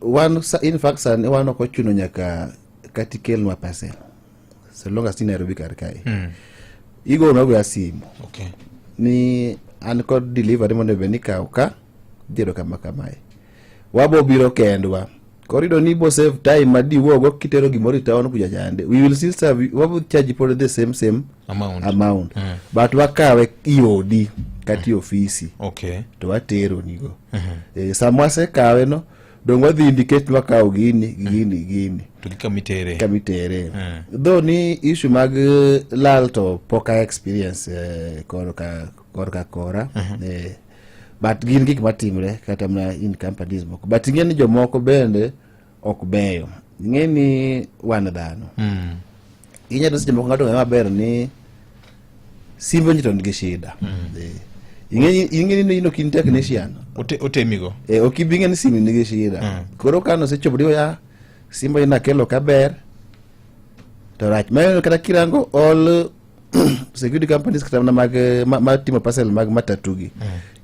Wan in fact sani wan ok ochuno nyaka kata ikelnwa parcel, so long as ni Nairobi kar kae, igono agoya simu ni an kod delivery mondo bed ni kaw ka dhiro kama kamae, wabo biro kendwa. Koro iyudo ni ibo save time ma diwuogo kitero gimoro e town kucha chande. We will still serve you, wabo charge pod the same amount, amount, but wakawe i odi kata i ofisi to watero nigo. Sama wasekawe no, dong wadhi indicate ni wakawo gini gi gini gi gini to gi kamitere. Kamitere. Though ni issue mag lal to pok a experience korka kora, but gin gik matimre kata mana in companies moko. But ing'e ni jomoko bende ok beyo. Ing'e ni wan dhano, inyalo seche moko ng'ato ng'eyo maber ni simbe ni to nigi shida. Ing'e ni in ok in technician. Otemigo. Ok ibi ng'e ni simu nigi shida. Koro ka nosechopo digo ya simba ni nakelo kaber to rach ma kata kirango all security companies kata mana mag matimo parcel mag matatu gi,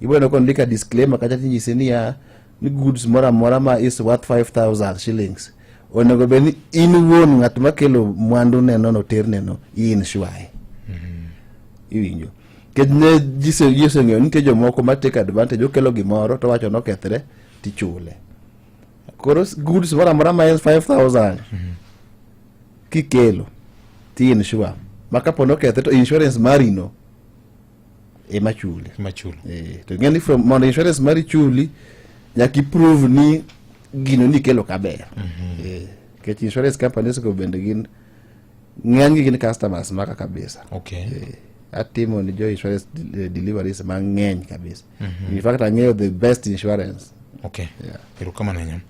ibo neno kondika disclaimer kacha tinyisi niya ni goods moro amora ma is worth 5000 shillings onego bed ni in wuon ng'at makelo mwandu neno no ter neno i insure. Iwinjo? Nikech ne ji oseng'eyo ni nitie jomoko ma take advantage, okelo gimoro to wacho nokethre tichule. Koro goods moro amora ma en 5000 kikelo ti insure, ma kapo nokethre to insurance mari no ema chuli. Machulo. To ing'e ni from mondo insurance mari chuli nyaka iprove ni gino nikelo kaber. Nikech insurance companies go bende gin ng'enygi gin customers maka kabisa. Atimo ni jo insurance deliveries mang'eny kabisa. In fact ang'eyo the best insurance. Erokamano ahinya.